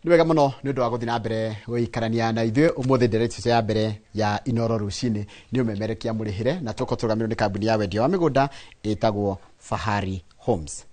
Nĩ wega mũno nĩ ũndũ wa gũthiĩ na mbere gũikarania na ithuĩ ũmũthĩ. Nderetitũ ya mbere ya Inoro rũcinĩ nĩ ũmemerekia mũrĩhĩre, na tũkorwo tũrũgamĩrĩirwo nĩ kambuni ya wendia wa mĩgũnda ĩtagwo Fahari Homes.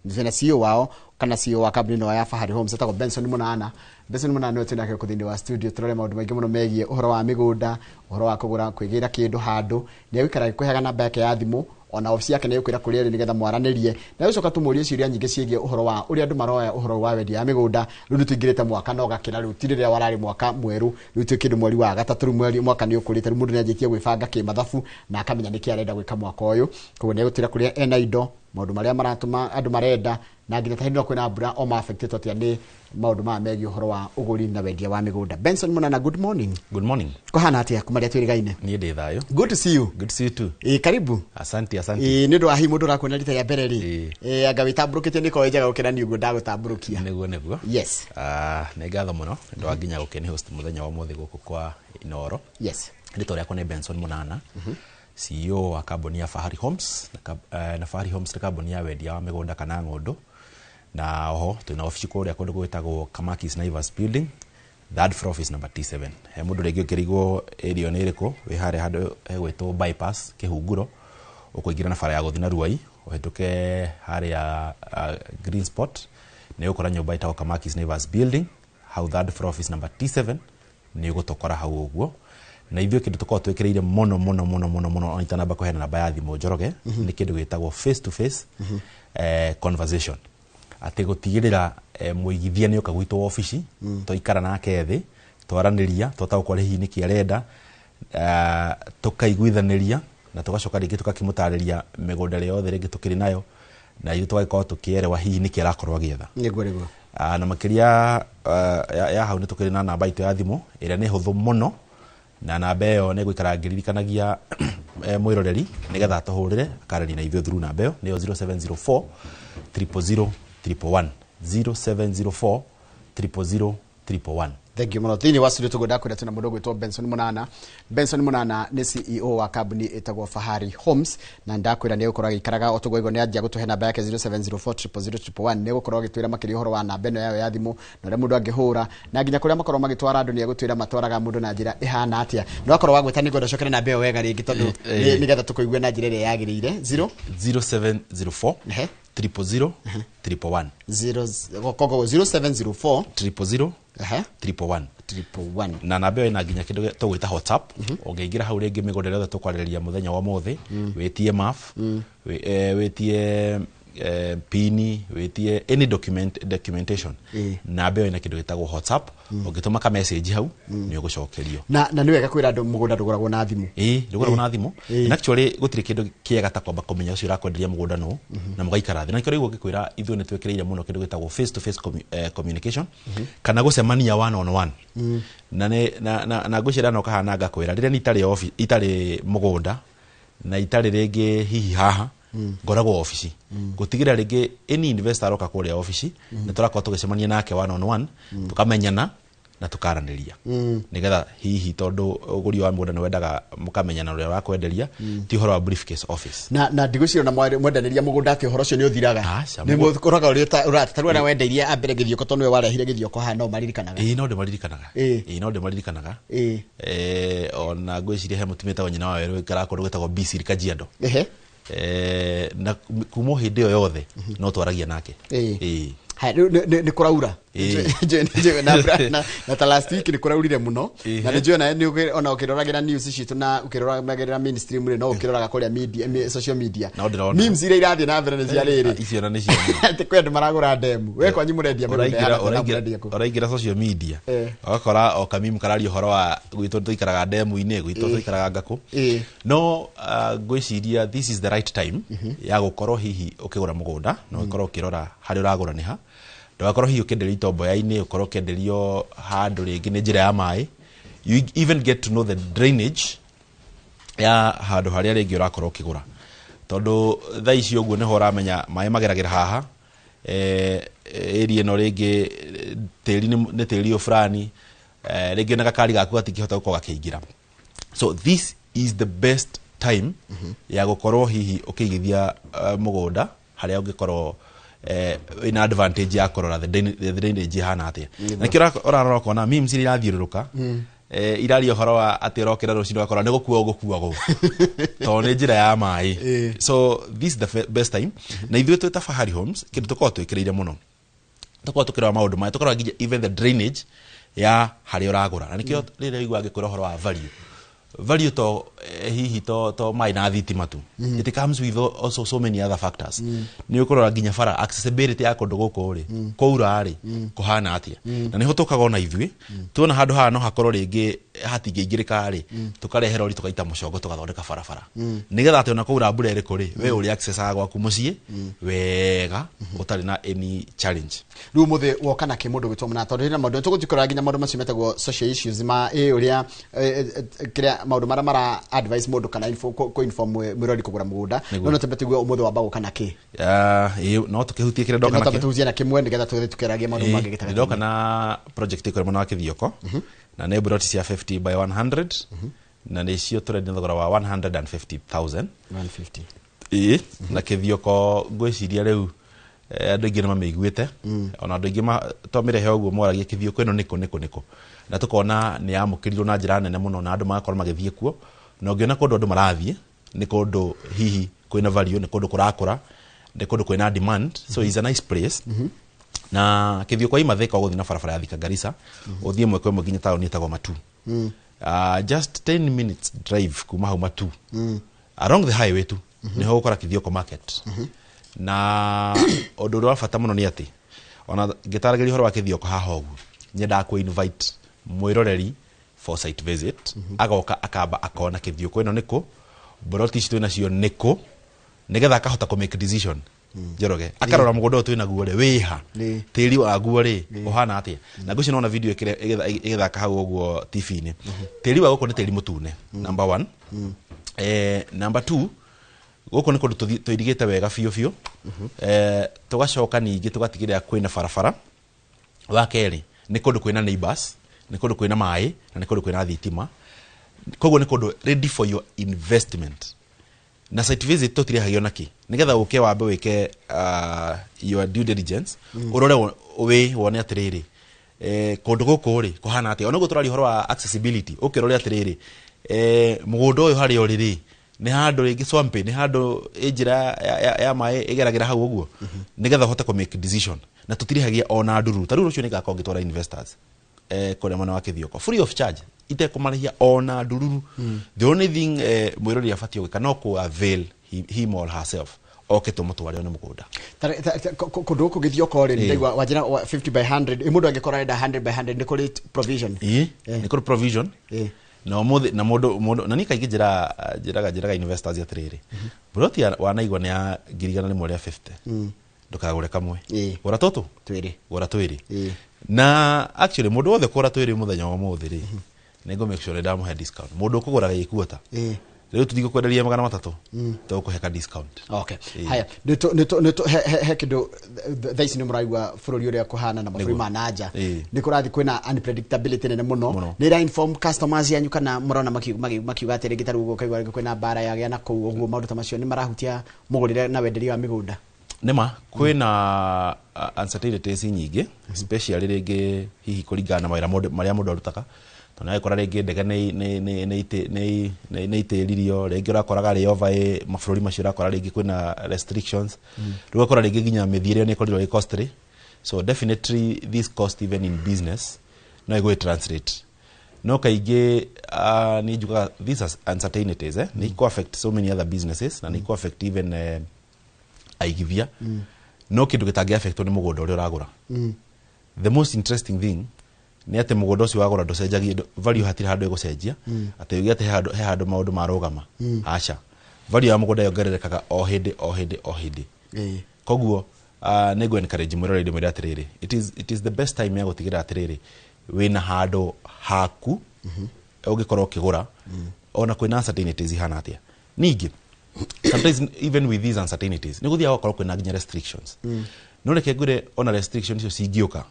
Twĩna CEO wao kana CEO wa kambuni ĩno ya Fahari Homes etagwo Benson Munana. Benson Munana nĩwe twĩnake gũkũ thĩinĩ wa studio, tũrore maũndũ maingĩ mũno megiĩ ũhoro wa mĩgũnda, ũhoro wa kũgũra, kwĩgĩra kĩndũ handũ. Nĩ egũikara agĩkũheaga namba yake ya thimũ, ona obici yake nĩ egũkwĩra kũrĩa ĩrĩ nĩgetha mwaranĩrie, na gũcoka tũmũrie ciũria nyingĩ ciĩgiĩ ũhoro wa ũrĩa andũ maroya ũhoro wa wendia wa mĩgũnda. Rĩu nĩ tũingĩrĩte mwaka na ũgakĩra, rĩu ti rĩrĩa wararĩ mwaka mwerũ, rĩu twĩ kĩndũ mweri wa gatatũ, rĩu mweri mwaka nĩ ũkũrĩte, rĩu mũndũ nĩ anjĩtie gwĩbanga kĩmathabu na akamenya nĩkĩ arenda gwĩka mwaka ũyũ. Koguo nĩ egũtwĩra kũrĩa ena indo, maũndũ marĩa maratũma andũ marenda, na nginya ta hĩndĩ ĩno kwĩna mbura o ma-affectĩtwo atĩa nĩ maũndũ maya megiĩ ũhoro wa ũgũri na wendia wa mĩgũnda. Benson Munana, good morning. Good morning. Kũhana atĩa kuma rĩa twĩrĩgaine? Niĩ ndĩ thayũ. Good to see you. Good to see you too. Ĩ, karibu. Asante, asante. Ĩ, nĩ ũndũ wa hihi mũndũ ũrakuona rita rĩa mbere rĩ, Ĩ. ĩ, anga wĩtambũrũkĩtie nĩ korwo njega gũkĩra niĩ ũguo ndagũtambũrũkia. Nĩguo. Yes. Ah, nĩ ngatho mũno nĩ ũndũ wa nginya gũkĩnĩ host mũthenya wa ũmũthĩ gũkũ kwa Inoro. Rĩtwa rĩakwa nĩ Benson Munana, CEO wa kambuni ya Fahari Homes, na Fahari Homes nĩ kambuni ya wendia wa mĩgũnda kana ng'ũndũ, na oho twĩna obici kũrĩa kũndũ gwĩtagwo Kamakis Naivas Building, third floor, office number T7. He mũndũ rĩngĩ ũkĩrigwo area nĩ ĩrĩkũ, wĩ harĩa handũ hegwĩtwo bypass Kĩhunguro, ũkũingĩra na bara ya gũthiĩ na Ruai, ũhĩtũke harĩa Green Spot, nĩ ũgũkora nyũmba ĩtagwo Kamakis Naivas Building, hau third floor, office number T7, nĩ ũgũtũkora hau ũguo. Na ithuĩ kĩndũ tũkoragwo twĩkĩrĩire mũno mũno mũno mũno mũno, ona itanamba kũheana namba ya thimũ, Njoroge, nĩ kĩndũ gĩtagwo face to face conversation, atĩ gũtigĩrĩra mũigithia nĩ oka gwitũ wabici, twaikara nake thĩ, twaranĩria, twataũkwo hihi nĩkĩ arenda, tũkaiguithanĩria na tũgacoka rĩngĩ tũgakĩmũtarĩria mĩgũnda ĩrĩa yothe rĩngĩ tũkĩrĩ nayo, na ithuĩ tũgagĩkorwo tũkĩerewa hihi nĩkĩ arakorwo agĩetha. Nĩguo. Ah, na makĩria ya hau nĩ tũkĩrĩ na namba itũ ya thimũ ĩrĩa nĩ hũthũ mũno, na namba ĩyo nĩ ngũikara ngĩririkanagia mwĩroreri nĩgetha atũhũrĩre akarania na ithuĩ through namba ĩyo, nĩyo 0704 000 111, 0704 000 111. Thank you mũno. Thĩinĩ wa studio tũguo ndakwĩra twĩna mũndũ ũgwĩtwo Benson Munana. Benson Munana nĩ CEO wa kambuni ĩtagwo Fahari Homes, na ndakwĩra nĩ egũkorwo agĩikaraga o tũguo nĩ anjia gũtũhe namba yake 0704 000 111. Nĩ egũkorwo agĩtwĩra makĩria ũhoro wa namba ĩno yao ya thimũ na ũrĩa mũndũ angĩhũra, na nginya kũrĩa makorwo magĩtwara andũ nĩ egũtwĩra matwaraga mũndũ na njĩra ĩhana atĩa. Nĩ wakorwo wa gwĩta, nĩngwenda ũcokere namba ĩyo wega rĩngĩ tondũ nĩgetha tũkũigue na njĩra ĩrĩa yagĩrĩire. 0 0704 000 111. 0 koguo 0704 000 111. 111. Na namba ĩyo ĩna nginya kĩndũ tũgwĩta WhatsApp. Ũngĩingĩra hau rĩngĩ, mĩgũnda ĩrĩa yothe tũkwarĩrĩria mũthenya wa ũmũthĩ, wĩtie map, wĩtie pini, wĩtie any documentation, namba ĩyo ĩna kĩndũ gĩtagwo WhatsApp. Ũngĩtũma ka message hau nĩ ũgũcokerio. Na nĩ wega kwĩra andũ mũgũnda ndũgũragwo na thimũ. Ĩĩ, ndũgũragwo na thimũ. Na actually gũtirĩ kĩndũ kĩega ta kwamba kũmenya ũcio ũrakwenderia mũgũnda nũ na mũgaikara thĩ, na nĩkĩo rĩu ngĩkwĩra ithuĩ nĩ twĩkĩrĩire mũno kĩndũ gĩtagwo face to face communication kana gũcemania one on one. Na nĩ na ngwĩciria no kahana ngakwĩra rĩrĩa nĩ itarĩ office, itarĩ mũgũnda na itarĩ rĩngĩ hihi haha, ngoragwo obici gũtigĩrĩra rĩngĩ any investor aroka kũrĩa obici nĩ tũrakorwo tũgĩcemania nake one on one, tũkamenyana na tũkaranĩria, nĩgetha hihi tondũ ũgũri wa mũgũnda nĩ wendaga mũkamenyana ũrĩa ũrakwenderia, ti ũhoro wa briefcase office. Na ndigwĩciria ona mwendanĩria mũgũnda atĩ ũhoro ũcio nĩ ũthiraga. Aca, nĩ mũkoraga ũrĩa ũrata tarĩu arĩa wendeirie a mbere gĩthioko, tondũ nĩwe warehire gĩthioko haha, no maririkanaga. Ĩĩ, no ndĩmaririkanaga. Ĩĩ, no ndĩmaririkanaga. Ona ngwĩciria he mũtumia wĩtagwo nyina wa werũ wĩikaraga kũndũ gwĩtagwo Biciri, Kajiado. Na kuma o hĩndĩ ĩyo yothe no twaragia nake. Ĩĩ. Haya, rĩu nĩ kũraura. Njũĩ na na ta last week nĩ kũraurire mũno. Na nĩ njũĩ nawe ona ũkĩroragĩra news citũ na ũkĩroragĩra mainstream rĩ, no ũkĩroraga kũrĩa media, social media. No ndĩrona. Memes iria irathiĩ na mbere nĩ cia rĩrĩ. Icio na nĩcio. Atĩ kwĩ andũ maragũra ndemu. We kwanyu mũrendia mĩgũnda ĩhana atĩa na mũrendia kũ? Ũraingĩra social media ũgakora o kameme kararia ũhoro wa gwitũ tũikaraga ndemu-inĩ, gwitũ tũikaraga ngakũ. No ngwĩciria this is the right time ya gũkorwo hihi ũkĩgũra mũgũnda na ũgĩkorwo ũkĩrora harĩa ũragũra nĩ ha, ndũgakorwo hihi ũkĩenderio itomboya-inĩ, ũkorwo ũkĩenderio handũ rĩngĩ nĩ njĩra ya maĩ. You even get to know the drainage ya handũ harĩa rĩngĩ ũrakorwo ũkĩgũra, tondũ thaa ici ũguo nĩho ũramenya maĩ mageragĩra haha, area ĩno rĩngĩ tĩri nĩ tĩri ũyũ fulani, rĩngĩ na gakari gaku gatingĩhota gũkorwo gakĩingĩra. So this is the best time ya gũkorwo hihi ũkĩigithia mũgũnda harĩa ũngĩkorwo Wĩna advantage ya kũrora the drainage ĩhana atĩa. Na kĩo ũrarora ũkona memes iria irathiũrũrũka iraria ũhoro wa atĩ ũrokĩra rũcinĩ ũgakora nĩ gũkua ũgũkuagwo tondũ nĩ njĩra ya maĩ. So this is the best time. Na ithuĩ twĩ ta Fahari Homes, kĩndũ tũkoragwo twĩkĩrĩire mũno, tũkoragwo tũkĩrora maũndũ maya, tũkarora nginya even the drainage ya harĩa ũragũra. Na nĩkĩo rĩrĩa ũiguaga ngĩkwĩra ũhoro wa value to hihi to maĩ na thitima tu, it comes with also so many other factors. Nĩ ũkũrora nginya bara, accessibility ya kũndũ gũkũ rĩ, kwaura rĩ, kũhana atĩa. Na nĩho tũkaga ona ithuĩ tuona handũ haha no hakorwo rĩngĩ hatingĩingĩrĩka rĩ, tũkarehe rori, tũgaita mũcongo, tũgathondeka barabara, nĩgetha atĩ ona kwaura mbura ĩrĩkũ rĩ, we ũrĩ accessaga gwaku mũciĩ wega ũtarĩ na any challenge. Rĩu mũthĩ woka na kĩ, mũndũ gwĩtwo mũna? Tondũ hena maũndũ tũgũthiĩ nginya maũndũ macio metagwo social issues ma ĩ ũrĩa kĩrĩa maũndũ marĩa mara advice mũndũ kana kũ inform mwĩrori kũgũra mũgũnda. No no tembe tũigue ũmũthĩ wamba gũka na kĩ. Ah, ĩĩ, no tũkĩhutie kĩrĩa ndoka no tambe nakĩo. Tũhutie na kĩmwe nĩgetha tũthiĩ tũkĩaragia maũndũ mangĩ gĩtagatĩ. Ndoka na project ĩkũrĩa mwena wa Kĩthioko, na nĩ broti cia 50 by 100, na nĩcio tũrendia thogora wa 150,000. 150? Ĩĩ. Na Kĩthioko ngwĩciria rĩu andũ aingĩ nĩ mamĩiguĩte, ona andũ aingĩ twamĩrehe ũguo moragia Kĩthioko ĩno nĩkũ nĩkũ nĩkũ, na tũkona nĩ yamũkĩrirwo na njĩra nene mũno na andũ magakorwo magĩthiĩ kuo. Na ũngĩona kũndũ andũ marathiĩ nĩ kũndũ hihi kwĩna value, nĩ kũndũ kũrakũra, nĩ kũndũ kwĩna demand, so it's a nice place. Na Kĩthioko ima Thika, ũgũthiĩ na barabara ya Thika Garissa, ũthiĩ ĩmwe kwa ĩmwe nginya taũni ĩtagwo Matu. Just 10 minutes drive kuma hau Matu, along the highway tu, niho ũgũkora Kĩthioko market. Na ũndũ ũrĩa wa bata mũno nĩ atĩ ona ngĩtaragĩria ũhoro wa Kĩthioko haha ũguo, nyendaga kũ invite mwĩroreri for site visit, agoka akamba akona Kĩthioko ĩno nĩkũ, broti ici twĩnacio nĩkũ, nĩgetha akahota kũ make decision. Njoroge akarora mũgũnda ũyũ twĩnaguo rĩ, wĩha, tĩri waguo rĩ, ũhana atĩa. Na ngwĩciria nona video ĩgĩthaka hau ũguo TV-inĩ. Tĩri wa gũkũ nĩ tĩri mũtune, number one. Number two, gũkũ nĩ kũndũ tũirigĩte wega biũ biũ. Tũgacoka ningĩ tũgatigĩrĩra kwĩna barabara. Wa kerĩ, nĩ kũndũ kwĩna neighbors, nĩ kũndũ kwĩna maĩ, na nĩ kũndũ kwĩna thitima. Koguo nĩ kũndũ ready for your investment. Na site visit tũtirĩhagio nakĩ, nĩgetha ũke wambe wĩke your due diligence, ũrore wĩ wone atĩrĩrĩ, kũndũ gũkũ rĩ kũhana atĩa. Ona ũguo tũraria ũhoro wa accessibility, ũke ũrore atĩrĩrĩ, mũgũnda ũyũ harĩa ũrĩ rĩ, nĩ handũ rĩngĩ swampy, nĩ handũ ĩ njĩra ya maĩ ĩgeragĩra hau ũguo, nĩgetha ũhote kũ make decision. Na tũtirĩhagia ona ndururu. Ta rĩu rũciũ nĩngakorwo ngĩtwara investors kũrĩa mwena wa Kĩthioko free of charge, itekũmarĩhia ona ndururu. The only thing mwĩrori abatiĩ gwĩka no kũ avail him or herself oke tũmũtware one mũgũnda. Kũndũ gũkũ Gĩthioko rĩ, ndaigua wanjĩra 50 by 100. Ĩ mũndũ angĩkorwo arenda 100 by 100, nĩ kũrĩ provision? Ĩĩ, nĩ kũrĩ provision. Na ũmũthĩ na mũndũ na niĩ kaingĩ njĩraga investors atĩrĩrĩ, broti wanaigua nĩ ya 150,000, ndũkagũre kamwe, gũra tũtũ. Twĩrĩ. Gũra twĩrĩ. Na actually mũndũ wothe kũgũra twĩrĩ mũthenya wa ũmũthĩ rĩ, nĩ ngũ make sure nĩ ndamũhe discount. Mũndũ ũkũgũra gĩkuota rĩu tũtigũkwenderia 300, tũgũkũhe ka discount. Okay. Haya, nĩ he kĩndũ thaa ici nĩ mũraigua bũrũri ũrĩa kũhana na mabũrũri ma nanja, nĩ kũrathiĩ kwĩna unpredictability nene mũno. Mũno. Nĩ ĩra inform customers yanyu kana mũrona makiuga atĩ rĩngĩ ta rĩu ũguo ũkaigua rĩngĩ kwĩna mbara yagĩa na kũu ũguo, maũndũ ta macio nĩ marahutia mũgũrĩre na wenderia wa mĩgũnda? Nĩma kwĩna uncertainties nyingĩ, especially rĩngĩ hihi kũringana na mawĩra marĩa mũndũ arutaga, tondũ nĩagĩkora rĩngĩ ndege nĩ itĩririo, rĩngĩ ũrakoraga layover ĩ mabũrũri macio, ũrakora rĩngĩ kwĩna restrictions, rĩu ũgakora rĩngĩ nginya mĩthiĩre ĩyo nĩ ĩkorirwo ĩ costly. So definitely this cost even in business no ĩgũĩ translate. No kaingĩ nĩ njugaga these are uncertainties, nĩ ikũ affect so many other businesses na nĩ ikũ affect even aigithia. No kĩndũ gĩtangĩ affectwo nĩ mũgũnda ũrĩa ũragũra. The most interesting thing nĩ atĩ mũgũnda ũcio wagũra ndũcenjagia value, hatirĩ handũ ĩgũcenjia atĩ uge atĩ he handũ maũndũ marũgama. Aca, value ya mũgũnda yongererekaga o hĩndĩ o hĩndĩ o hĩndĩ. Koguo nĩ ngũ encourage mwĩroreri, ndĩmwĩre atĩrĩrĩ, it is the best time ya gũtigĩrĩra atĩrĩrĩ, wĩna handũ haku ũngĩkorwo ũkĩgũra ona kwĩna uncertainties ihana atĩa. Ningĩ sometimes even with these uncertainties nĩ gũthiaga gũkorwo kwĩna nginya restrictions. No reke ngwĩre, ona restrictions icio cingĩũka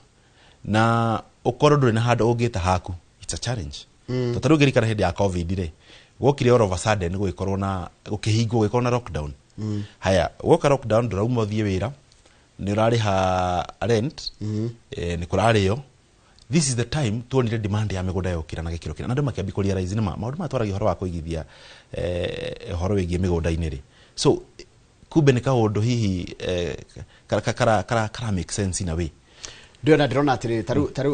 na ũkorwo ndũrĩ na handũ ũngĩta haku, it's a challenge. Mm. Ta rĩu ngĩririkana hĩndĩ ya COVID rĩ, gwokire all of a sudden gũgĩkorwo na gũkĩhingwo, gũgĩkorwo na lockdown. Haya, gwoka lockdown, ndũrauma ũthiĩ wĩra. Nĩ ũrarĩha rent, nĩ kũrarĩo. This is the time tuonire demand ya mĩgũnda yokĩra na gĩkĩro kĩnene, na andũ makĩambia kũrealize nĩ ma maũndũ maya twaragia ũhoro wa kũigithia, ũhoro wĩgiĩ mĩgũnda-inĩ rĩ, so kumbe nĩ kaũndũ hihi kara make sense in a way. Ndĩrona atĩrĩrĩ,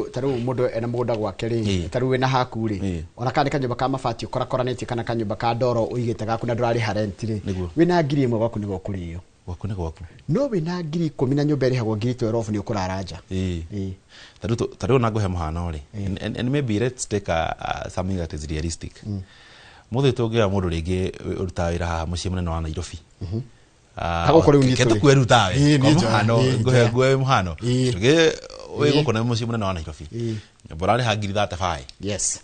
tarĩu mũndũ ena mũgũnda gwake rĩ, tarĩu wĩna haku rĩ, ona kana nĩ kanyũmba ka mabati ũkorakoranĩtie, kana kanyũmba ka ndoro ũigĩte gaku na ndũrarĩha rent rĩ, wĩna 1,000 gwaku nĩ gũkũrĩo. Gwaku nĩ gwaku. No wĩna 10,000 na nyũmba ĩrĩhagwo 12,000, nĩ ũkũrara nja. Tarĩu ona ngũhe mũhano rĩ, and maybe let's take something that is realistic. Mũthĩ tũngĩoya mũndũ rĩngĩ ũrutaga wĩra haha mũciĩ mũnene wa Nairobi. Ta gũkũ rĩu niĩ Ke tũrĩ. tũkue rĩu tawe. Niĩ Kwa njoya, mũhano, ngũhe njoya. nguhe mũhano. Tũgĩ wĩ gũkũ na mũciĩ mũnene wa Nairobi. Nyũmba ũrarĩha ngiri 35.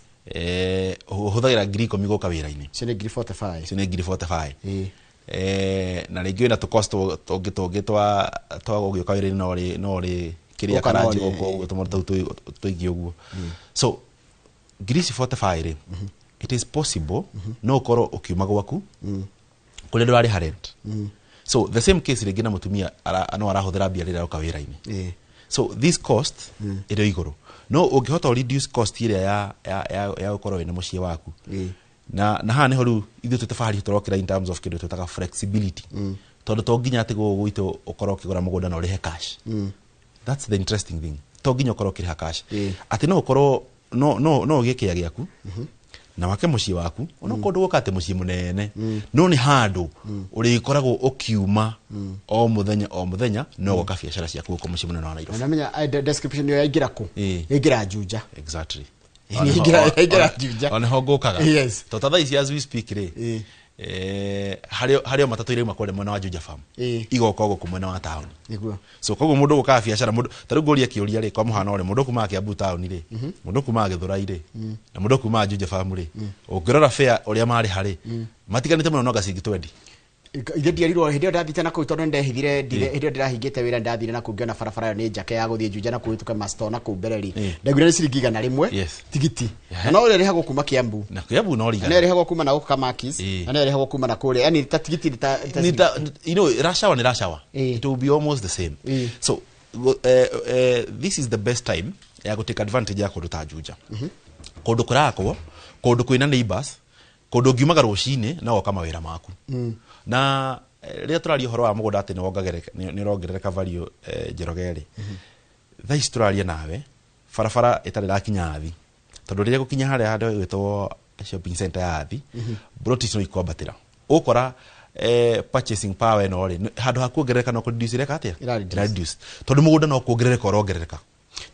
Ũhũthagĩra 10,000 gũka wĩra-inĩ. Icio nĩ 45,000. Icio nĩ 45,000. Na rĩngĩ wĩna tũcost tũngĩ twa gũgĩũka wĩra-inĩ, no rĩ kĩrĩa Gũka no karanji rĩ, gũkũ ũguo, tũmaũndũ tũu tũingĩ ũguo. So ngiri ici 45 rĩ, it is possible no ũkorwo ũkiuma gwaku kũrĩa ndũrarĩha rent. So the same case rĩngĩ na mũtumia no arahũthĩra mbia rĩrĩa aroka wĩra-inĩ. So this cost ĩrĩ igũrũ, no ũngĩhota reduce cost ĩrĩa ya gũkorwo wĩna mũciĩ waku. Na haha nĩho rĩu ithuĩ twĩ Fahari tũrokĩra in terms of kĩndũ twĩtaga flexibility, tondũ to nginya atĩ gũkũ gwitũ ũkorwo ũkĩgũra mũgũnda na ũrĩhe cash. That's the interesting thing, to nginya ũkorwo ũkĩrĩha cash, atĩ no ũkorwo no ũgĩe kĩea gĩaku na wake mũciĩ waku, ona korwo ndũgũka atĩ mũciĩ mũnene, no nĩ handũ ũrĩkoragwo ũkiuma o mũthenya o mũthenya, no gũka biacara ciaku gũkũ mũciĩ mũnene wa Nairobi. Na namenya description ĩyo yaingĩra kũ? Yaingĩra Juja. Exactly. Yaingĩra Juja. Ona ho ngũkaga. To ta thaa ici as we speak rĩ, harĩ o matatũ irauma kũrĩa mwena wa Juja Farm, igoka gũkũ mwena wa taũni. So koguo mũndũ gũkaga biacara, mũndũ ta rĩu ngũrie kĩũria rĩ, kwa mũhano rĩ, mũndũ kumaga Kiambu taũni rĩ, mũndũ kumaga Gĩthũrai rĩ, na mũndũ kumaga Juja Farm rĩ, ũngĩrora fare ũrĩa marĩha rĩ, matiganĩte mũno no gaciringi 20. Ithe ndierirwo hĩndĩ ĩyo ndathiĩte na kũu, tondũ nĩndehithire ndire hĩndĩ ĩyo ndĩrahingĩte wĩra, ndathire na kũu ngĩona barabara ĩyo nĩ njake ya gũthiĩ Juja na kũhĩtũka masto na kũu mbere rĩ, ndaiguire nĩ ciringi 100 tigiti, na no ũrĩa ĩrĩhagwo kuma Kiambu. Na Kiambu no Na rigana. no ĩrĩhagwo kuma na gũkũ Kamakis, na no ĩrĩhagwo kuma na kũrĩa, yani ta tigiti nĩ ta Ni ta, rush hour ni rush hour. It will be almost the same. So this is the best time ya go take advantage ya kũndũ ta Juja, kũndũ kũrakwo, kũndũ kwĩna neighbors, kũndũ ũngiumaga rũcinĩ no woka mawĩra maku. Na rĩrĩa tũraria ũhoro wa mũgũnda atĩ nĩ ũrongerereka value, Njoroge rĩ, thaa ici tũraria nawe barabara ĩtarĩ ĩrakinya athi, tondũ rĩrĩa gũkinya harĩa handũ gwĩtwo shopping center ya athi, broti ici no ikwambatĩra, ũgũkora purchasing power ĩno rĩ, handũ ha kuongerereka no kũreduce, ĩreka atĩa? Ĩra reduce. Ĩra reduce, tondũ mũgũnda no kuongerereka ũrongerereka.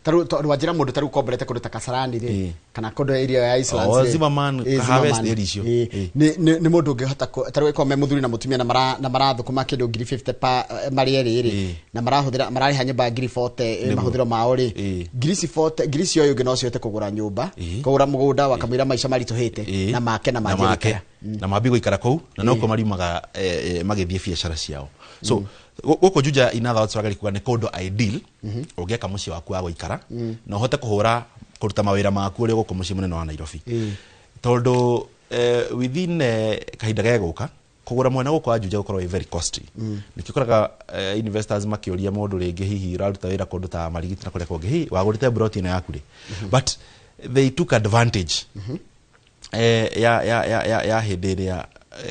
Tarĩu tondũ wanjĩra mũndũ tarĩu komborete kũndũ ta Kasarani rĩ, kana kũndũ area ya Islands Oh, rĩ. Zimmerman, Harvest Zimmerman. area icio. Nĩ mũndũ ũngĩhota tarĩu ĩkorwo me mũthuri na mũtumia na marathũkũma kĩndũ 50,000 pa marĩ erĩ rĩ, na marahũthĩra, mararĩha nyũmba 40,000, mahũthĩro mao rĩ, ngiri ici 40, ngiri icio ũyũ ũngĩ no cihote kũgũra nyũmba, kũgũra mũgũnda wakamũira maica maritũhĩte, na make na na manjie make gũikara. Na mambie gũikara kũu, na nokuo mariumaga magĩthiĩ biacara ciao. So gũkũ Juja, in other words, wagari kuga nĩ kũndũ ideal ũngĩaka mũciĩ waku wa gũikara na ũhote kũhũra kũruta mawĩra maku ũrĩ gũkũ mũciĩ mũnene wa Nairobi, tondũ within kahinda gegũka kũgũra mwena gũkũ wa Juja gũkorwo wĩ very costly. Nĩkĩo ũkoraga investors makĩũria mũndũ rĩngĩ hihi ũraruta wĩra kũndũ ta Marigiti na kũrĩa kũngĩ, hihi wagũrĩte broti ĩno yaku rĩ, but they took advantage ya hĩndĩ ĩrĩa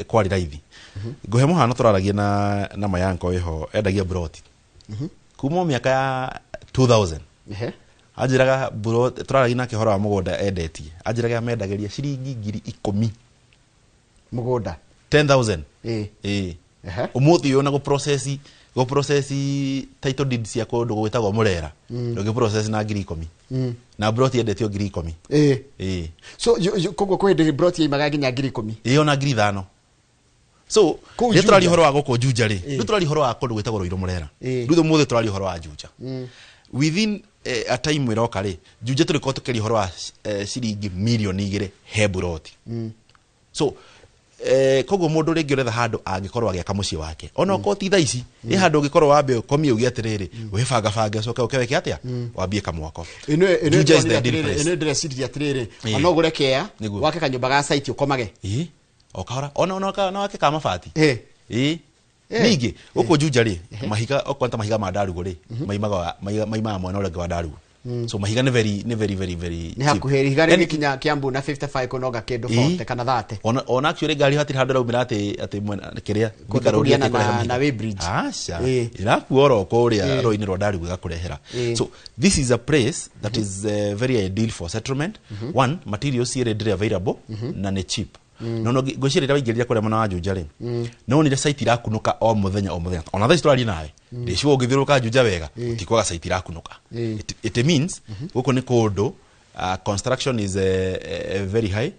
kwarĩ raithi. Ngũhe mũhano, tũraragia na mayanko wĩho endagia broti kuma o mĩaka ya 2000. Anjĩraga tũraragia nake ũhoro wa mũgũnda endetie, anjĩraga mendagĩria ciringi 10,000. Mũgũnda? 10,000. Ĩĩ. Ĩĩ. Ũmũthĩ ũyũ na gũ process title deed cia kũndũ gwĩtagwo Mũrera, ndũngĩ process na 10,000, na broti endetio 10,000. Ĩĩ. So koguo kwĩ hĩndĩ broti yaimaga nginya 10,000? Ĩĩ, ona 5,000. So Kũu rĩrĩa tũraria Juja? ũhoro wa gũkũ Juja rĩ, rĩu tũraria ũhoro wa kũndũ gwĩtagwo Rũirũ Mũrera. Rĩu ũmũthĩ tũraria ũhoro wa Juja. Within a time ĩroka rĩ, Juja tũrĩkorwo tũkĩaria ũhoro wa ciringi 2 mirioni he buroti. So koguo mũndũ rĩngĩ ũretha handũ angĩkorwo agĩaka mũciĩ wake, ona okorwo ti thaa ici, ĩ handũ ũngĩkorwo wambe ũkomie uge atĩrĩrĩ, wĩbangabange, ũcoke ũke wĩke atĩa, wambie kamwako. Ĩno Juja is the ideal place. Ĩno ndĩreciria atĩrĩrĩ, ona ũgũre kea, wake kanyũmba ga site, ũkomage. Ĩĩ, o kahora, ona no wake ka mabati. Ĩĩ. Ningĩ gũkũ Juja rĩ, mahiga okorwo ta mahiga ma Ndarugo rĩ, maimaga mwena ũrĩa ũngĩ wa Ndarugo. So mahiga nĩ very nĩ very very very Nĩ hakuhĩ, ihiga rĩgĩkinya Kiambu na 55 kũnoga kĩndũ 40 kana 30. Ona actually ngari hatirĩ handũ ĩraumĩra atĩ mwena kĩrĩa Kũndũ Thika Road kũgiana atĩ kũrehe mahiga. na weighbridge. Aca, ĩrakuo oro kũrĩa rũĩ-inĩ rwa Ndarugo ĩgakũrehera. So this is a place that is very ideal for settlement. One, materials ciĩ readily available na nĩ cheap. No ngwĩciria rĩrĩa waingĩrire kũrĩa mwena wa Juja rĩ, no wonire site irakunũka o mũthenya o mũthenya. Ona thaa ici tũraria nawe, ndĩciwa ũngĩthiũrũrũka Juja wega, ũtikwaga site irakunũka. It means gũkũ nĩ kũndũ construction is very high.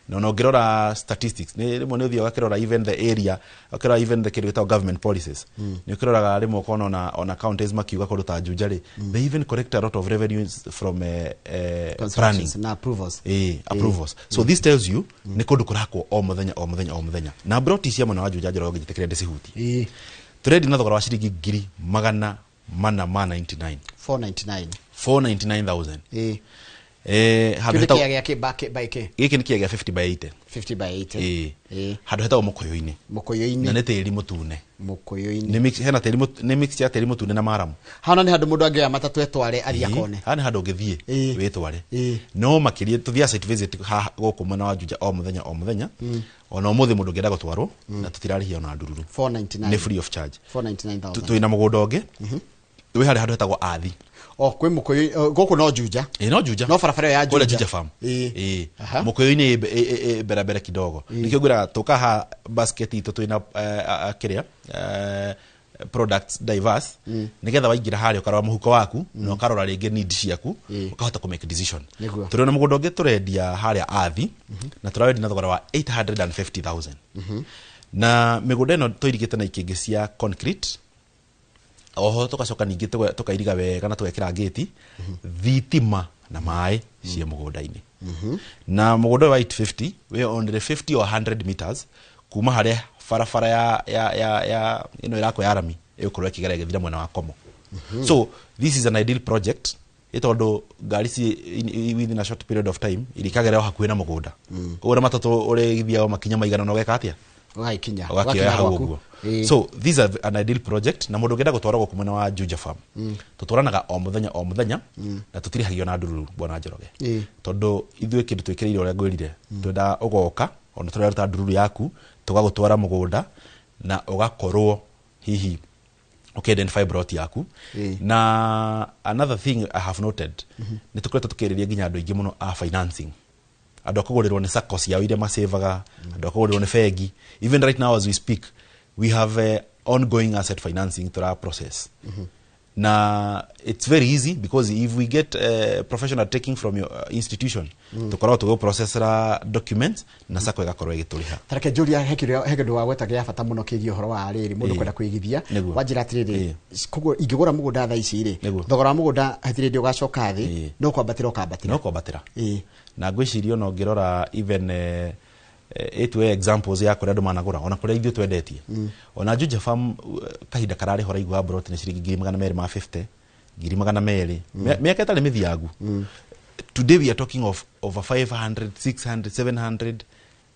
Na ũngĩrora statistics, nĩ rĩmwe nĩ ũthiaga ũgakĩrora even the area, ũkĩrora even the kĩndũ gĩtagwo government policies. Nĩ ũkĩroraga rĩmwe ũkona ona counties makiuga kũndũ ta Juja rĩ, they even collect a lot of revenues from planning na approvals. Approvals. So this tells you nĩ kũndũ kũrakwo o mũthenya o mũthenya o mũthenya. Na broti cia mwena wa Juja, Njoroge, ngĩtĩkĩre ndĩcihutie. Tũrendia na thogora wa ciringi 499,000. 499. 499,000. Handũ Kĩu nĩ hetagwo kĩea gĩa kĩ by kĩ? Gĩkĩ nĩ kĩea gĩa 50 by 80. 50 by 80. Handũ hetagwo Mũkũyũ-inĩ. Mũkũyũ-inĩ. Na nĩ tĩri mũtune. Mũkũyũ-inĩ. Nĩ mix, hena tĩri nĩ mix ya tĩri mũtune na maramu. Hana nĩ handũ mũndũ angĩoya matatũ etware athiĩ akone. Haha nĩ handũ ũngĩthiĩ wĩtware. No makĩria tũthiaga site visit haha gũkũ mwena wa Juja o mũthenya o mũthenya. Ona ũmũthĩ mũndũ ũngĩenda gũtwarwo na tũtirarĩhia ona ndururu. 499. Nĩ free of charge. 499,000. Twĩna mũgũnda ũngĩ wĩ harĩa handũ hetagwo Athi. O kwĩ Mũkũyũ gũkũ no Juja. Ĩ, no Juja. No barabara ĩyo ya Kũrĩa Juja. Juja Farm. Mũkũyũ-inĩ ĩ mbere mbere kidogo. Nĩkĩo ngwĩraga tũka haha basket itũ twĩna kĩrĩa products diverse, nĩgetha waingĩra harĩa ũkarora mũhuko waku na ũkarora rĩngĩ need ciaku, ũkahota kũ make decision. Tũrĩ na mũgũnda ũngĩ tũrendia harĩa Athi na tũrawendia na thogora wa 850,000, na mĩgũnda ĩno tũirigĩte na ikĩngĩ cia concrete. Oho tũgacoka ningĩ tũkairiga wega na tũgekĩra ngĩti, thitima na maĩ ciĩ mũgũnda-inĩ. Na mũgũnda ũyũ wa 850 wĩ only 50 or 100 meters kuma harĩa barabara ya ĩno ĩrakwo ya rami ĩgũkorwo ĩkĩgera ĩgĩthira mwena wa Komo. So this is an ideal project, ĩ tondũ ngari ci within a short period of time irikagera o hakuhĩ na mũgũnda. Koguo na matatũ ũrĩgithiaga makinya maigana na ũgeka atĩa? Ũgagĩkinya. Ũgakĩoya hau gwaku. ũguo. So this is an ideal project, na mũndũ ũngĩenda gũtwarwo gũkũ mwena wa Juja Farm, tũtwaranaga o mũthenya o mũthenya na tũtirĩhagio na ndururu, bwana Njoroge, tondũ ithuĩ kĩndũ twĩkĩrĩire ũrĩa ngwĩrire, twendaga ũgoka ona tũraruta ndururu yaku, tũgagũtwara mũgũnda na ũgakorwo hihi ũkĩ-identify plot yaku. Na another thing I have noted, nĩ tũkoretwo tũkĩarĩria nginya andũ aingĩ mũno a financing, andũ a kũgũrĩrwo nĩ sacco ciao iria macevaga, andũ a kũgũrĩrwo nĩ bengi. Even right now as we speak, we have ongoing asset financing tũra process, na it's very easy because if we get professional taking from your institution, tũkoragwo tũgĩprocessra documents na sacco ĩgakorwo ĩgĩtũrĩha. Tareke njũria, he kĩndũ wagweta gĩa bata mũno kĩgiĩ ũhoro wa rĩrĩ mũndũ kwenda kwĩgithia. Wanjĩra atĩrĩrĩ, koguo ingĩgũra mũgũnda thaa ici rĩ, thogora wa mũgũnda hatirĩ hĩndĩ ũgacoka thĩ, no kwambatĩra ũkambatĩra? No kwambatĩra. Na ngwĩciria ona ũngĩrora even ĩtuoe examples ya kũrĩa andũ managũra ona kũrĩa ithuĩ twendetie, ona Juja Farm, kahinda kararĩ ho raigua broti nĩ ciringi 250,000, 200,000, mĩaka ĩtarĩ mĩthiangu. Today we are talking of over 500, 600, 700,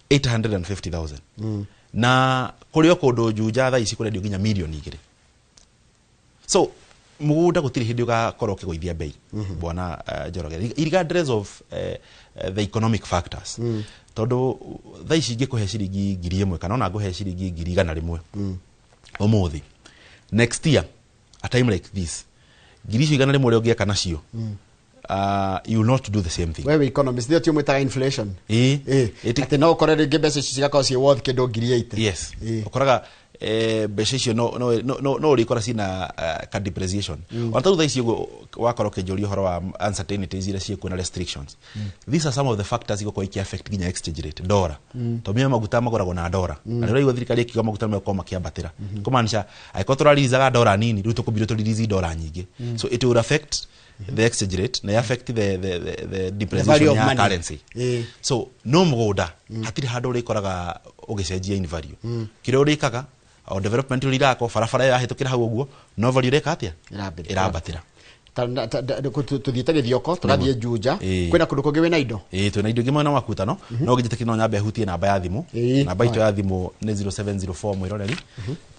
850,000, na kũrĩ o kũndũ Juja thaa ici kũrendio nginya 2 mirioni. So mũgũnda gũtirĩ hĩndĩ ũgakorwo ũkĩgũithia bei, bwana Njoroge, regardless of the economic factors, tondũ thaa ici ingĩkũhe ciringi 1,000 kana ona ngũhe ciringi 100,000 ũmũthĩ, next year a time like this, ngiri icio 100 ũrĩa ũngĩeka nacio, you will not do the same thing. Wewe economist ndio mwĩtaga inflation. Ĩĩ. Atĩ no ũkore rĩngĩ mbeca ici cigakorwo ciĩ worth kĩndũ 80,000. Yes. Ũkoraga mbeca icio no ũrĩkora cina ka depreciation. Ona tarĩu thaa ici ũguo wakorwo ũkĩnjũria ũhoro wa uncertainties iria ciĩkuo na restrictions, these are some of the factors igũkorwo iki affect nginya exchange rate, dollar, tondũ menya maguta magũragwo na dollar, na nĩ ũraigua thirikari ĩkiuga maguta nĩ megũkorwo makĩambatĩra, kũmaanisha angĩkorwo tũraririzaga dollar nini, rĩu tũkũmbirwo tũririzi dollar nyingĩ. So it will affect the exchange rate na affect the The value depreciation of ya money. currency. So no mũgũnda hatirĩ handũ ũrĩkoraga ũgĩcenjia in value. Kĩrĩa ũrĩkaga o development ũrĩa irakwo, barabara ĩyo yahĩtũkĩra hau ũguo, no value ĩreka atĩa? Ĩrambatĩra. Ĩrambatĩra. Tuthiĩte Gĩthioko, tũgathiĩ Juja, kwĩna kũndũ kũngĩ wĩna indo? Ĩĩ, twĩna indo ingĩ mwena wa Makutano. No ngĩnjĩtĩkĩrie no nyambe hutie namba ya thimũ. Namba itũ ya thimũ nĩ 0704, mwĩroreri,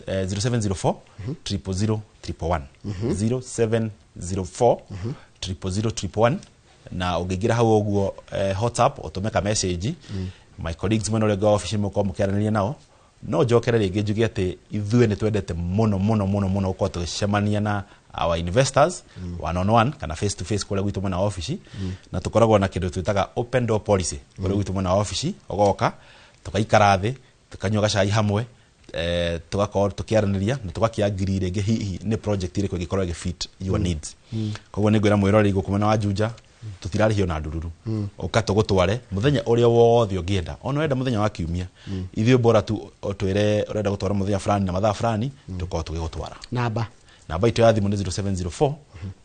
0704 000 111, 0704 000 111. Na ũngĩingĩra hau ũguo, WhatsApp, ũtũme ka message, my colleagues mwena ũrĩa ũngĩ wa obici mũkorwo mũkĩaranĩria nao. No njokere rĩngĩ njuge atĩ ithuĩ nĩ twendete mũno mũno mũno mũno gũkorwo tũgĩcemania na our investors one on one kana face to face kũrĩa gwitũ mwena wa obici. Na tũkoragwo na kĩndũ twĩtaga open door policy kũrĩa gwitũ mwena wa obici. Ũgoka, tũgaikara thĩ, tũkanyua gacai hamwe, tũgakorwo tũkĩaranĩria na tũgakĩangiri rĩngĩ hihi nĩ project ĩrĩkũ ĩngĩkorwo ĩgĩ fit your needs. Koguo nĩ ngwĩra mwĩroreri, gũkũ mwena wa Juja tũtirarĩhio na ndururu. Ũka tũgũtware mũthenya ũrĩa wothe ũngĩenda, ona wenda mũthenya wa kiumia. Ithuĩ bora tu ũtwĩre ũrenda gũtwara mũthenya fulani na mathaa fulani, tũkorwo tũgĩgũtwara. Namba? Namba itũ ya thimũ nĩ 0704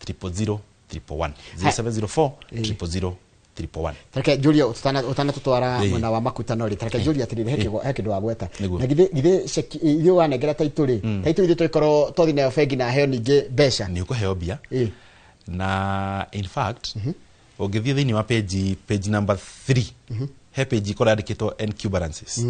000 111, 0704 000 111. Tareke njurie ũtanatũtwara mwena wa Makutano rĩ, tareke njurie atĩrĩrĩ, he kĩndũ wagweta. Nĩguo. Na githĩ ceki ithuĩ wanengera taitũ rĩ, taitũ ithuĩ tũgĩkorwo twathi nayo bengi na heo ningĩ mbeca? Nĩ ũkũheo mbia. Na in fact, ũngĩthiĩ thĩinĩ wa page number 3, he page ikorwo yandĩkĩtwo NQ balances.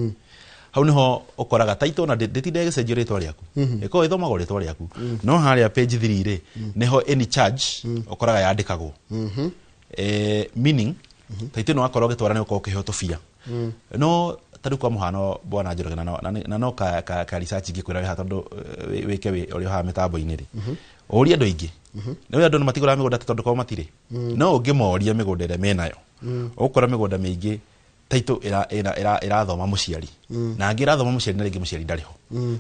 Hau niho ũkoraga title na ndĩtinda ĩgĩcenjio rĩtwa rĩaku, ĩkorwo ĩthomagwo rĩtwa rĩaku. No harĩa page 3 rĩ, nĩho any charge ũkoraga yandĩkagwo. Meaning title ĩno wakorwo ũgĩtwara nĩ ũkorwo ũkĩheo tũbia. No ta rĩu kwa mũhano, bwana Njoroge, na no ka research ingĩkwĩra wĩ haha, tondũ wĩke ũrĩa ũhaha mĩtambo-inĩ rĩ, ũrie andũ aingĩ. Nĩ andũ matigũraga mĩgũnda atĩ tondũ kwao matirĩ. No ũngĩmoria mĩgũnda ĩrĩa menayo, ũgũkora mĩgũnda mĩingĩ title ĩrathoma mũciari, na angĩ ĩrathoma mũciari na rĩngĩ mũciari ndarĩ ho.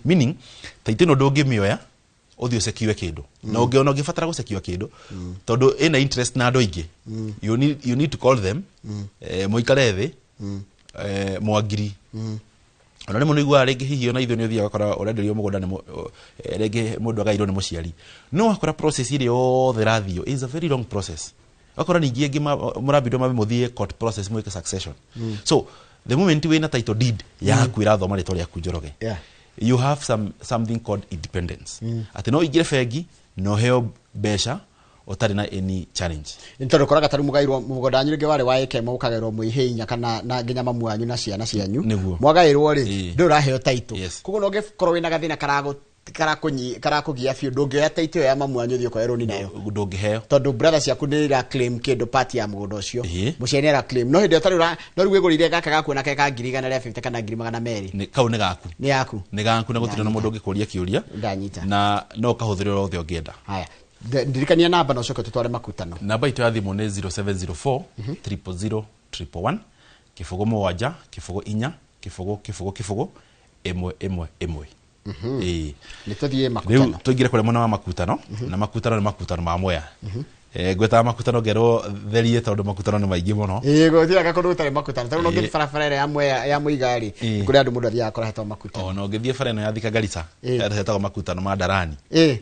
Meaning title ĩno ndũngĩmĩoya ũthiĩ ũsekiwe kĩndũ, na ũngĩona ũngĩbatara gũsekiwa kĩndũ, tondũ ĩna interest na andũ aingĩ, you need to call them, mũikare thĩ, mwangiri. Ona rĩmwe nĩiguaga rĩngĩ hihi ona ithuĩ nĩ ũthiaga ũgakora ũrenderio mũgũnda nĩ rĩngĩ mũndũ agairwo nĩ mũciari, no wakora process ĩrĩa yothe ĩrathio is a very long process. Wakora ningĩ angĩ mũrambindwo mabe mũthiĩ court process mwĩke succession. So the moment wĩna title deed yaku ĩrathoma rĩtwa rĩaku Njoroge, you have something called independence, atĩ no ingĩre bengi na ũheo mbeca ũtarĩ na any challenge. Nĩ tondũ ũkoraga tarĩu mũgairwo mũgũnda wanyu rĩngĩ warĩ wa ĩka ĩmwe, mũkagaĩrwo mwĩ inya kana na nginya mamu wanyu na ciana cianyu. Mwagaĩrwo rĩ, ndũrĩ ũraheo title. Koguo no ũngĩkorwo wĩna gathĩna karakũgia biũ, ndũngĩoya title ĩyo ya mamu wanyu ũthiĩ ũkoe rũni nayo. Ndũngĩheo. Tondũ brother ciaku nĩ ira claim kĩndũ part ya mũgũnda ũcio. Mũciari nĩ ara claim, no hĩndĩ ĩyo ũtarĩ no rĩu wĩgũrĩire gaka gaku na ka 150,000 kana 200,000. Kau nĩ gaku. Nĩ yaku. Nĩ gaku na gũtirĩ na mũndũ ũngĩkũria kĩũria. Ndanyita. Na no ũkahũthĩra ũrĩa wothe ũngĩenda. Haya, ndirikania namba na ũcoke tũtware Makutano. Namba itũ ya thimũ nĩ 0704 000 111, 0 7 0 4 0 0 0 1 1 1. Ĩĩ. Nĩ tũthiĩ Rĩu Makutano. Tũingĩre kũrĩa mwena wa Makutano. Na Makutano nĩ Makutano ma Mwea. Ngwĩtaga Makutano ngerwo therie tondũ Makutano nĩ maingĩ mũno. Ĩĩ, gũthiaga kũndũ gũtarĩ Makutano. Tarĩu no ũngĩthiĩ barabara ĩrĩa ya Mwea ya Mũiga rĩ, kũrĩ andũ mũndũ athiaga akora hetwo Makutano. Ona ũngĩthiĩ bara ĩno ya Thika Garissa, hetagwo Makutano ma Ndarani. Ĩĩ,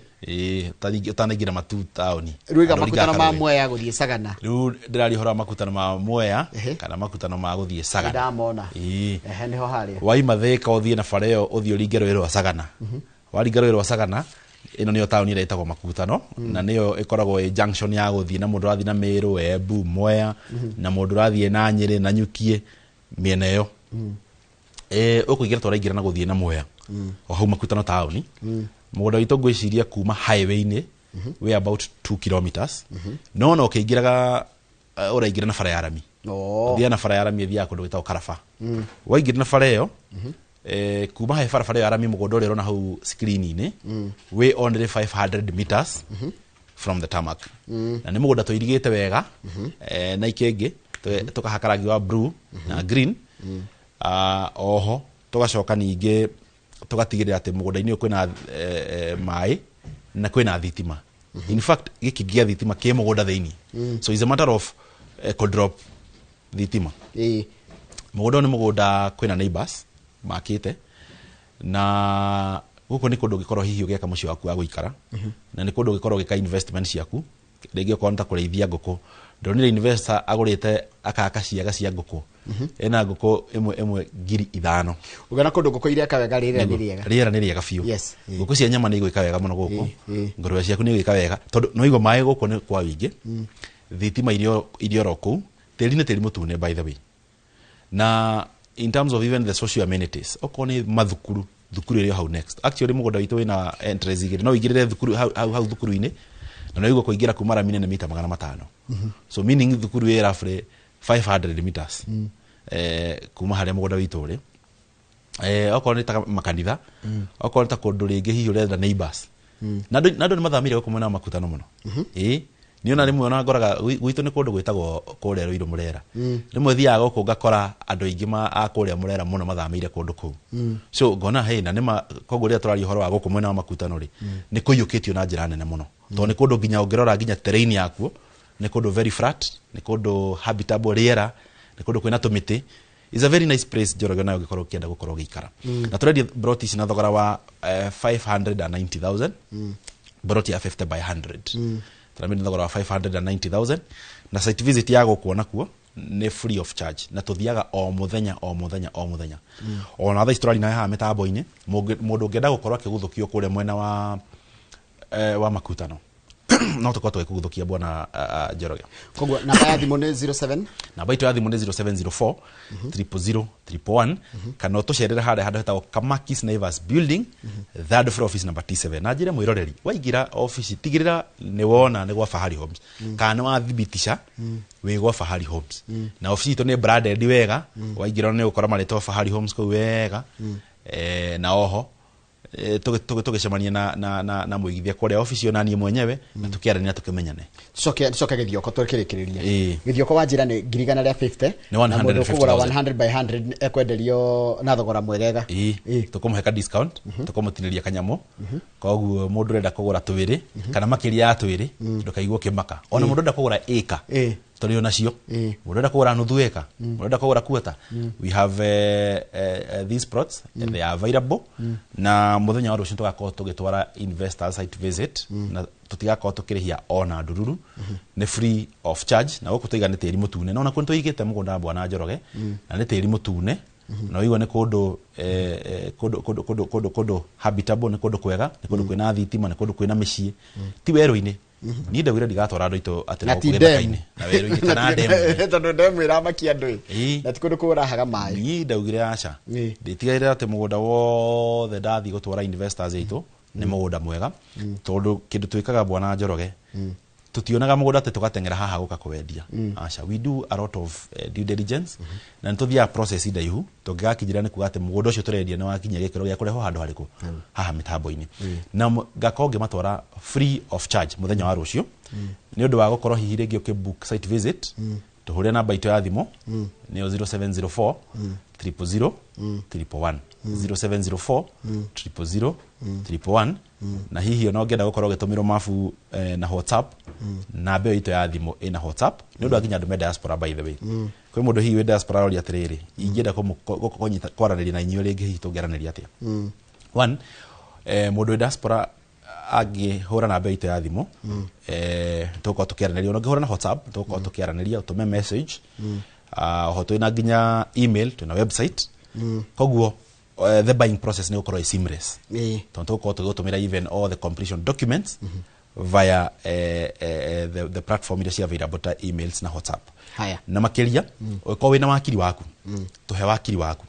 ũtanaingĩra Matu taũni. Rĩu iga Andũ Makutano ringaga ma karũĩ. Mwea gũthiĩ Sagana. Rĩu ndĩraria ũhoro wa Makutano ma Mwea kana Makutano ma gũthiĩ Sagana. Ndamona. Ĩĩ. Ehe, nĩho harĩa. Waima Thika ũthiĩ na bara ĩyo, ũthiĩ ũringe rũĩ rwa Sagana. Waringa rũĩ rwa Sagana, ĩno nĩyo taũni ĩrĩa ĩtagwo Makutano, na nĩyo ĩkoragwo ĩ junction ya gũthiĩ na mũndũ ũrathiĩ na Meru, Embu, Mwea, na mũndũ ũrathiĩ na Nyĩrĩ na Nyukie, mĩena ĩyo. Ũkũingĩra tũraingĩra na gũthiĩ na Mwea, o hau Makutano taũni. Mũgũnda witũ ngwĩciria kuma highway-inĩ we about 2 kilometers, no ona ũkĩingĩraga, ũraingĩra na bara ya rami. Ũthiaga na bara ya rami ĩthiaga kũndũ gwĩtagwo Karaba. Waingĩra na bara ĩyo, kuma he barabara ĩyo ya rami, mũgũnda ũrĩa ũrona hau screen-inĩ wĩ only 500 meters from the tarmac. Na nĩ mũgũnda tũirigĩte wega, na ikĩngĩ tũkahaka rangi wa blue na green. Oho tũgacoka ningĩ tũgatigĩrĩra atĩ mũgũnda-inĩ ũyũ kwĩna maĩ na kwĩna thitima. In fact, gĩkĩ gĩa thitima kĩ mũgũnda thĩinĩ, so it's a matter of drop thitima. Mũgũnda ũyũ nĩ mũgũnda kwĩna neighbors makĩte, na gũkũ nĩ kũndũ ũngĩkorwo hihi ũgĩaka mũciĩ waku wa gũikara, na nĩ kũndũ ũngĩkorwo ũgĩka investment ciaku, rĩngĩ okorwo nĩ ta kũrĩithia ngũkũ. Ndonire investor agũrĩte akaka ciaga cia ngũkũ. Ena ngũkũ ĩmwe ĩmwe 5,000. Ũgana kũndũ ngũkũ ireka wega, rĩera nĩ rĩega. Rĩera nĩ rĩega biũ. Ngũkũ cia nyama nĩ igwĩka wega mũno gũkũ. Ngũrwe ciaku nĩ igwĩka wega tondũ no igwo maĩ gũkũ nĩ kwa wĩingĩ. Thitima irio oro kũu. Tĩri nĩ tĩri mũtune, by the way. Na in terms of even the social amenities, okorwo nĩ mathukuru, thukuru ĩrĩ o hau next. Actually mũgũnda witũ wĩna entrance igĩrĩ, no ũingĩrĩre thukuru hau hau, hau thukuru-inĩ, na no igwo kũingĩra kuma rami nĩ mita 500. So meaning thukuru ĩ roughly 500 meters kuma harĩa mũgũnda witũ ũrĩ. Okorwo nĩ ta makanitha, okorwo nĩ ta kũndũ rĩngĩ hihi ũrenda neighbors, na andũ nĩ mathamire gũkũ mwena wa Makutano mũno. Ĩĩ, niĩ ona rĩmwe ona ngoraga gwitũ nĩ kũndũ gwĩtagwo kũrĩa Rũirũ Mũrera. Rĩmwe thiaga gũkũ ngakora andũ aingĩ a kũrĩa Mũrera mũno mathamĩire kũndũ kũu. So ngona hey, na nĩma koguo rĩrĩa tũraria ũhoro wa gũkũ mwena wa Makutano rĩ, nĩ kũiyũkĩtio na njĩra nene mũno, tondũ nĩ kũndũ nginya ũngĩrora nginya terrain yakuo nĩ kũndũ very flat, nĩ kũndũ habitable rĩera, nĩ kũndũ kwĩna tũmĩtĩ. Is a very nice place, Njoroge, nayo ũngĩkorwo ũkĩenda gũkorwo ũgĩikara. Na tũrendia broti ici na thogora wa 590,000. Broti ya 50 by 100 tũramĩendia thogora wa 590,000, na site visit ya gũkũ nakuo nĩ free of charge, na tũthiaga o mũthenya, o mũthenya, o mũthenya. Ona thaa ici tũraria nawe haha mĩtambo-inĩ, mũndũ ũngĩenda gũkorwo akĩguthũkio kũrĩa mwena wa Makutano, no tũkorwo tũgĩkũguthũkia, bwana Njoroge. Koguo namba ya thimũ nĩ 07? Namba itũ ya thimũ nĩ 0704 000 111, kana ũtũcerere harĩa handũ hetagwo Kamakis Naivas Building, third floor, office number T7. Na njĩre mwĩroreri, waingĩra ofici tigĩrĩra nĩ wona nĩ gwa Fahari Homes, kana nĩ wathibitisha wĩ gwa Fahari Homes. Na ofici itũ nĩ branded wega, waingĩra nĩ ũgũkora marĩtwa Fahari Homes kũu wega. Na oho tũgĩcemania na mũigithia kũrĩa ofici, ona niĩ mwenyewe, na tũkĩaranĩria, tũkĩmenyane. Tucoke Gĩthioko tũkĩrĩkĩrĩria. Gĩthioko wanjĩra nĩ 150,000. Nĩ Na mũndũ ũkũgũra 150,000. 100 by 100 ekwenderio na thogora mwegega. Ĩĩ, tũkũmũhe ka discount, tũkũmũtinĩria kanyamũ. Koguo mũndũ ũrenda kũgũra twĩrĩ kana makĩria ya twĩrĩ, ndũkaigua ũkĩmaka. Ona mũndũ ũrenda kũgũra ĩka, tũrĩ o nacio. Mũndũ ũrenda kũgũra nuthu ĩka, mũndũ ũrenda kũgũra quarter, we have these plots and they are available. Na mũthenya wa rũciũ tũgakorwo tũgĩtwara investors site visit, na tũtigakorwo tũkĩrĩhia ona ndururu, nĩ free of charge. Na gũkũ tũiga nĩ tĩri mũtune, na ona kũu nĩ tũigĩte mũgũnda, bwana Njoroge, na nĩ tĩri mũtune, na ũigua nĩ kũndũ kũndũ habitable, nĩ kũndũ kwega, nĩ kũndũ kwĩna thitima, nĩ kũndũ kwĩna mĩciĩ, ti werũ-inĩ. Niĩ ndaugire ndigatwara andũ aitũ atĩ Na no ti gũkũ demu. gĩthaka-inĩ, na werũ-inĩ kana ndemu. Tondũ ndemu ĩramakia andũ ĩ. Na ti kũndũ kũrahaga maĩ. Niĩ ndaugire aca, ndĩtigagĩrĩra atĩ mũgũnda wothe ndathiĩ gũtwara investors aitũ nĩ mũgũnda mwega, tondũ kĩndũ twĩkaga, bwana Njoroge, tutionaga mũgũnda atĩ tũgateng'era haha gũka kwendia. Aca, we do a lot of due diligence, na nĩ tũthiaga process ndaihu tũngĩgakinyĩra nĩ kuga atĩ mũgũnda ũcio tũrendia nĩ wakinyia gĩkĩro gĩa kũrehwo handũ harĩkũ haha mĩtambo-inĩ. Na ngakorwo ngĩmatwara free of charge mũthenya wa rũciũ. Nĩ ũndũ wa gũkorwo hihi rĩngĩ ũkĩbook site visit, tũhũre namba itũ ya thimũ, nĩyo 0704 000 111, 0704 000 111. Na hihi ona ũngĩenda gũkorwo ũgĩtũmĩrwo mabu na WhatsApp, namba ĩyo itũ ya thimũ ĩna WhatsApp, nĩ ũndũ wa nginya andũ me diaspora. By the way, kwĩ mũndũ hihi wĩ diaspora aroria atĩrĩrĩ, ingĩenda kũnyita kwaranĩria na inyuĩ rĩngĩ, hihi tũngĩaranĩria atĩa? One, mũndũ wĩ diaspora angĩhũra namba itũ ya thimũ, tũgũkorwo tũkĩaranĩria. Ona ũngĩhũra na WhatsApp, tũgũkorwo tũkĩaranĩria, ũtũme message. Oho twĩna nginya email, twĩna website. Koguo the buying process nĩ gũkorwo ĩ seamless, tondũ tũgũkorwo tũgĩgũtũmĩra even all the completion documents via the platform iria cia available ta emails na WhatsApp. Haya. Na makĩria ũngĩkorwo wĩna wakiri waku, tũhe wakiri waku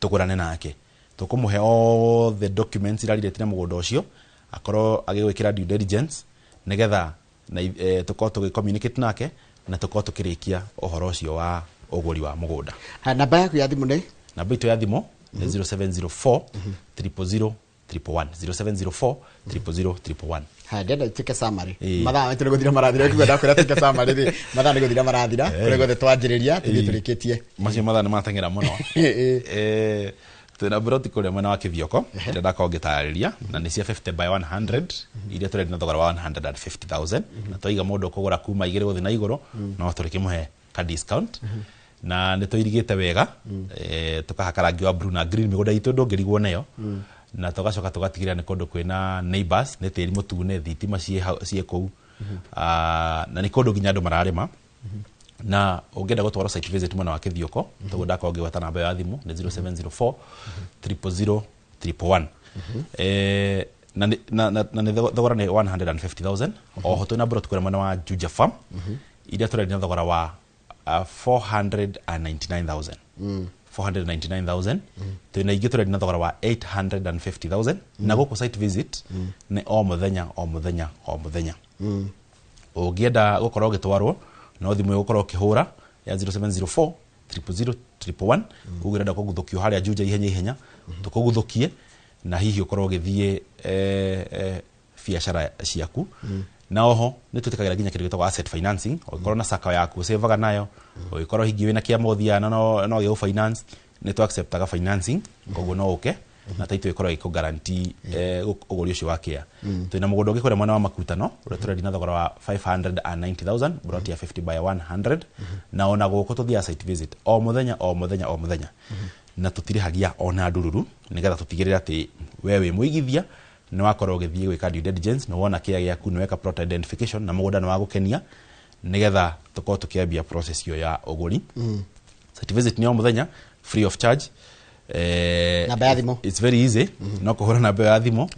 tũgũrane nake, tũkũmũhe all the documents iria relate na mũgũnda ũcio, akorwo agĩgwĩkĩra due diligence, nĩgetha na tũkorwo tũgĩ communicate nake na tũkorwo tũkĩrĩkia ũhoro ũcio wa ũgũri wa mũgũnda. Haya, namba yaku ya thimũ nĩ? Namba itũ ya thimũ nĩ 0704 000 111, 0704 000 111. Haya, ndĩrenda ituĩke summary. Ĩĩ. Mathaa maitũ nĩ gũthira marathira. Kiugo ndakwĩra tuĩke summary rĩ, mathaa nĩ gũthira marathira. Kũrĩa guothe twanjĩrĩria tũthiĩ tũrĩkĩtie. Macio mathaa nĩ mateng'era mũno. Twĩna broti kũrĩa mwena wa Kĩthioko ĩrĩa ndakorwo ngĩtarĩria, na nĩ cia 50 by 100, iria tũrendia na thogora wa 150,000. Na twaiga mũndũ ũkũgũra kuma igĩrĩ gũthiĩ na igũrũ, no tũrĩkĩmũhe ka discount. Na nĩ tũirigĩte wega, tũkahaka rangi wa blue na green. Mĩgũnda itũ ndũngĩrigwo nayo. Na tũgacoka tũgatigĩrĩra nĩ kũndũ kwĩna neighbors, nĩ tĩri mũtune, thitima ciĩ kũu. Ah, na nĩ kũndũ nginya andũ mararĩma. Na ũngĩenda gũtwarwo site visit mwena wa Kĩthioko, toguo ndakorwo ngĩgweta namba ĩyo ya thimũ nĩ 0704 000 111. Na nĩ thogora nĩ 150,000. Oho twĩna brot kũrĩa mwena wa Juja Farm iria tũrendia na thogora wa 499,000. 499,000. Twĩna ingĩ tũrendia na thogora wa 850,000. Na gũkũ site visit nĩ o mũthenya o mũthenya o mũthenya. Ũngĩenda gũkorwo ũgĩtwarwo no thimũ ĩgũkorwo ũkĩhũra ya 0704 000 111. Uge ũrenda kũguthũkio harĩa Juja ihenya ihenya, tũkũguthũkie na hihi ũkorwo ũgĩthiĩ biacara ciaku. Na oho nĩ twĩtĩkagĩra nginya kĩndũ gĩtagwo asset financing. Ũngĩkorwo na sacco yaku ũcĩvaga nayo, ũngĩkorwo hihi wĩna kĩama ũthiaga na no gĩgũ finance, nĩ tũ acceptaga financing. Koguo no ũke na title ĩkorwo ĩkũ guarantee ũgũri ũcio wa kĩa. Twĩna mũgũnda ũngĩ kũrĩa mwena wa Makutano ũrĩa tũrendia na thogora wa 590,000, broti ya 50 by 100. Na ona gũkũ tũthiaga site visit o mũthenya o mũthenya o mũthenya, na tũtirĩhagia ona ndururu, nĩgetha tũtigĩrĩre atĩ we wĩ mũigithia nĩ wakorwo ũgĩthiĩ gwĩka due diligence, nĩ wona kĩa gĩaku, nĩ weka plot identification na mũgũnda nĩ wagũkenia, nĩgetha tũkorwo tũkĩambia process ĩyo ya ũgũri. Site visit nĩ o mũthenya, free of charge. Namba ya thimũ? It's very easy. No kũhũra namba ĩyo ya thimũ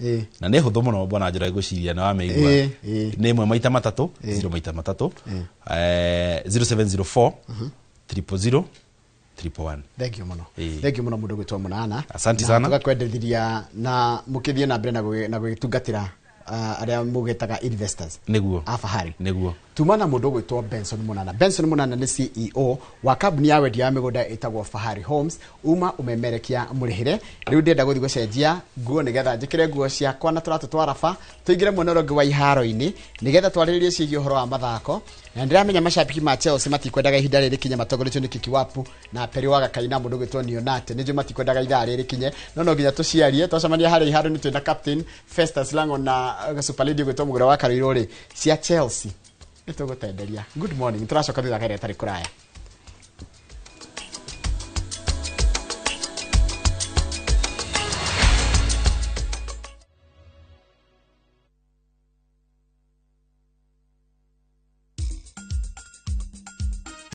na nĩ hũthũ mũno, bwana Njoroge, ngwĩciria nĩ wamĩigua. Nĩ 1 maita matatũ, 0 maita matatũ, 0704 000 111. Thank you mũno. Thank you mũno, mũndũ gwĩtwo Mũnana. Asante Na sana. Tũgakwendethiria na mũkĩthiĩ na mbere na gũgĩtungatĩra arĩa mũgĩtaga investors a Fahari. Tuma na mũndũ ũgwĩtwo Benson Mũnana. Benson Mũnana nĩ CEO wa kambuni ya wendia wa mĩgũnda ĩtagwo Fahari Homes. Uma ũmemerekia mũrĩhĩre. Rĩu ndĩrenda gũthiĩ gũcenjia nguo nĩgetha njĩkĩre nguo ciakwa na tũratũ twa raba, tũingĩre mwena ũrĩa ũngĩ wa iharo-inĩ nĩgetha twarĩrĩrie ciĩgiĩ ũhoro wa mathako. Na ndĩramenya macambĩki ma Chelsea matikwendaga ihinda rĩrĩ kinye matongoretio nĩ Kikiwapu na Peri wa Gakaina, mũndũ ũgwĩtwo Nionate. Nĩnjũĩ matikwendaga ithaa rĩrĩ kinye, no nginya tũciarie. Twacemania harĩa iharo-inĩ twĩna Captain Festus Lango na Super Lady ũgwĩtwo Mũgũra wa Karũirũ rĩ cia Chelsea nĩtũgũtenderia. Good morning, tũracoka thutha karia tarĩ kũraya.